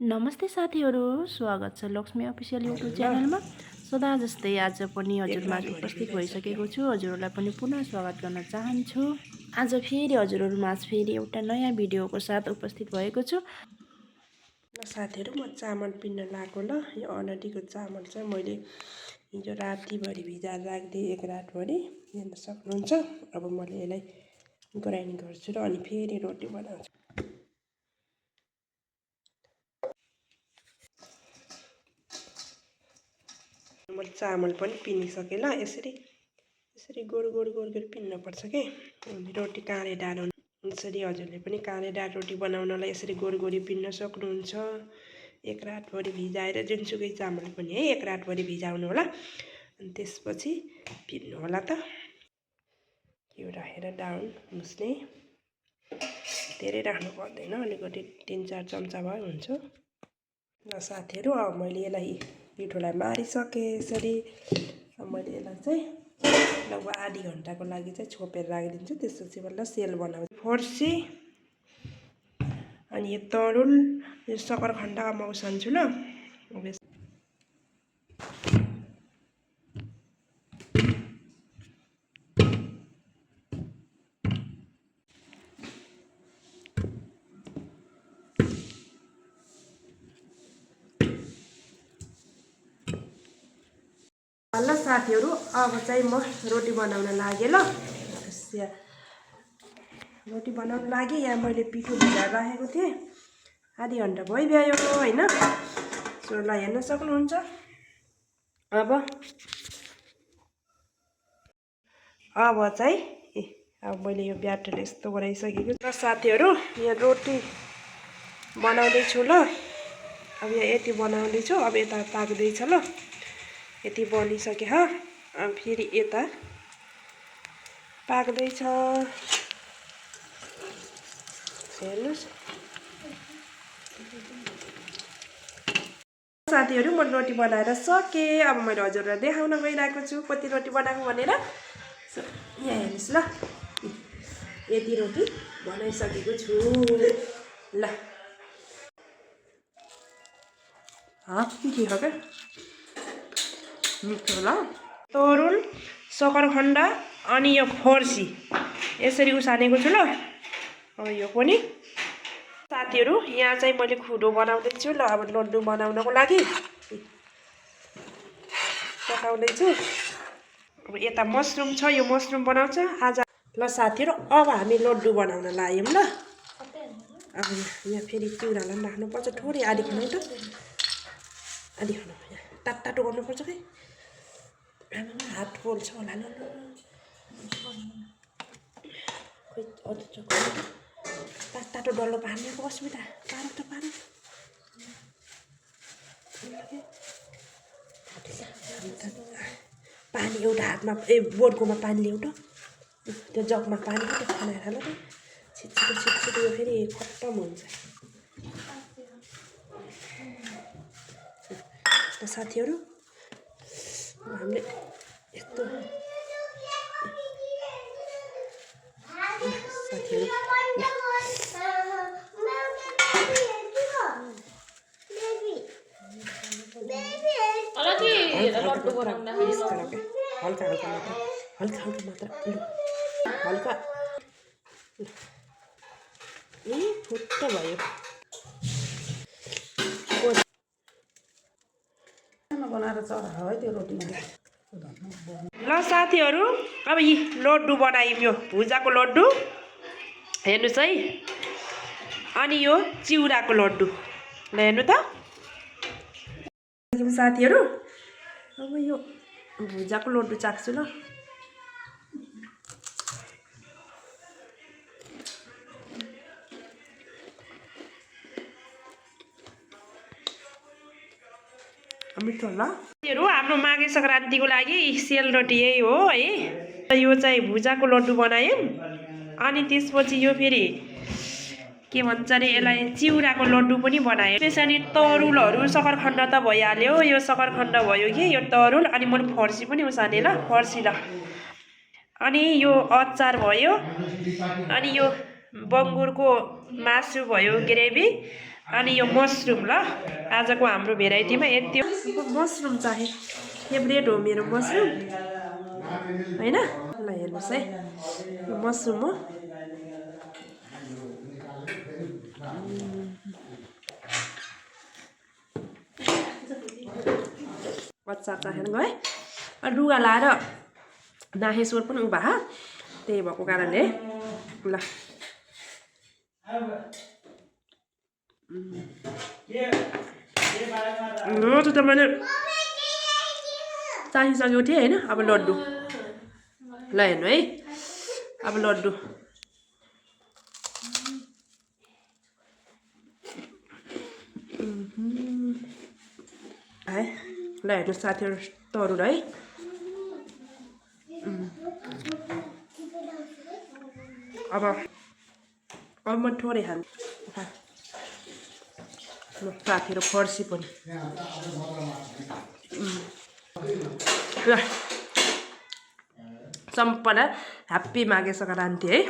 नमस्ते साथीहरू, स्वागत छ लक्ष्मी अफिसियल युट्युब च्यानलमा। सदा जस्तै आज पनि हजुरमाझ उपस्थित भइसकेको छु। हजुरहरूलाई पनि पुनः स्वागत गर्न चाहन्छु। आज फेरि हजुरहरूमाझ फेरि एउटा नयाँ भिडियोको साथ उपस्थित भएको छु। ल साथीहरू, म चामल पिन्न लागेको। ल यो अनडीको चामल चाहिँ मैले हिजो रातिभरि भिजाएर राखिदिएँ, एक रातभरि, हेर्न सक्नुहुन्छ। अब मैले यसलाई ग्राइन्ड गर्छु र अनि फेरि रोटी बनाउँछु। मैले चामल पनि पिनिसकेँ। ल यसरी गोड गोड गोड गोड पिन्नुपर्छ के, अनि रोटी काँडे डाँडो यसरी हजुरले पनि काँडे डाँडो रोटी बनाउनलाई यसरी गोड गोडी पिन्न सक्नुहुन्छ। एक रातभरि भिजाएर, जुनसुकै चामल पनि है, एक रातभरि भिजाउनु होला, अनि त्यसपछि पिन्नु होला। त यो राखेर डाउन मुस्ने धेरै राख्नु पर्दैन, अलिकति 3-4 चम्चा भए हुन्छ। ल साथीहरू, अब मैले यसलाई पिठोलाई मारिसकेँ यसरी। अब मैले यसलाई चाहिँ लगभग आधी घन्टाको लागि चाहिँ छोपेर राखिदिन्छु। त्यसपछि बल्ल सेल बनाउँछु। फर्सी अनि यो तरुल, यो सकरखण्ड म उसान्छु। ल साथीहरू, अब चाहिँ म रोटी बनाउन लागेँ। ल रोटी बनाउन लागि यहाँ मैले पिठो भिजाएर राखेको थिएँ, आधी घन्टा भइभ्यायो होइन। सोलाई हेर्न सक्नुहुन्छ। अब चाहिँ अब मैले यो ब्याटर यस्तो बनाइसकेको छु। साथीहरू, यहाँ रोटी बनाउँदैछु। ल अब यहाँ यति बनाउँदैछु, अब यता पाक्दैछ। ल यति बनिसक्यो। अब फेरि यता पाक्दैछ, हेर्नुहोस्। साथीहरू, म रोटी बनाएर सकेँ। अब मैले हजुरलाई देखाउन गइरहेको छु कति रोटी बनाएको भनेर। यहाँ हेर्नुहोस्। ल यति रोटी बनाइसकेको छु। ल के हो क्या मिठो। ल तरुल, सकरखण्ड अनि यो फर्सी यसरी उसानेको छु। ल अब यो पनि साथीहरू, यहाँ चाहिँ मैले खुडो बनाउँदैछु। ल अब लड्डु बनाउनको लागि पकाउँदैछु। अब यता मसरुम छ, यो मसरुम बनाउँछ आज। ल साथीहरू, अब हामी लड्डु बनाउन लाग्यौँ। ल अब यहाँ फेरि चिउरालाई पनि राख्नुपर्छ, थोरै आधी खानु त, आधी खानु तातो गर्नुपर्छ कि। हात पोल्छ होला। ल तातो डल्लो पार्ने अस्मिता, पार त पार। पानी एउटा हातमा, बोर्डकोमा पानी ल्याउ त, त्यो जगमा पानी त खनाएर हाल त। छिटो यो फेरि खत्तम हुन्छ। साथीहरू, हामीले यस्तो साथीहरू हल्का मात्र हल्का फुट्ट भयो। ल साथीहरू, अब यी लड्डु बनायौँ। यो भुजाको लड्डु हेर्नुहोस् है, अनि यो चिउराको लड्डु। ल हेर्नु त साथीहरू, अब यो भुजाको लड्डु चाख्छु। ल मिठो। ल साथीहरू, हाम्रो माघे सङ्क्रान्तिको लागि सेलरोटी यही हो है। यो चाहिँ भुजाको लड्डु बनायौँ, अनि त्यसपछि यो फेरि के भन्छ अरे, यसलाई चिउराको लड्डु पनि बनायो। त्यसरी तरुलहरू, सकरखण्ड त भइहाल्यो, यो सकरखण्ड भयो कि यो तरुल, अनि मैले फर्सी पनि उसाने। ल फर्सी, ल अनि यो अचार भयो, अनि यो बङ्गुरको मासु भयो, ग्रेभी, अनि यो मसरुम ल आजको हाम्रो भेराइटीमा यति हो मसरुम चाहे फेभरेट हो मेरो मसरुम होइन ल हेर्नुहोस् है यो मसरुम हो अचार चाखेर गयो अनि रुगा लाएर नाहेश्वर पनि उभा त्यही भएको कारणले ल त्यो त मैले चाहिसकेको थिएँ होइन अब लड्डु ल हेर्नु है अब लड्डु है ल हेर्नुहोस् साथीहरू तरुल है अब म थोरै खानु साथीहरू फर्सी पनि ल सम्पना ह्याप्पी माघे सङ्क्रान्ति है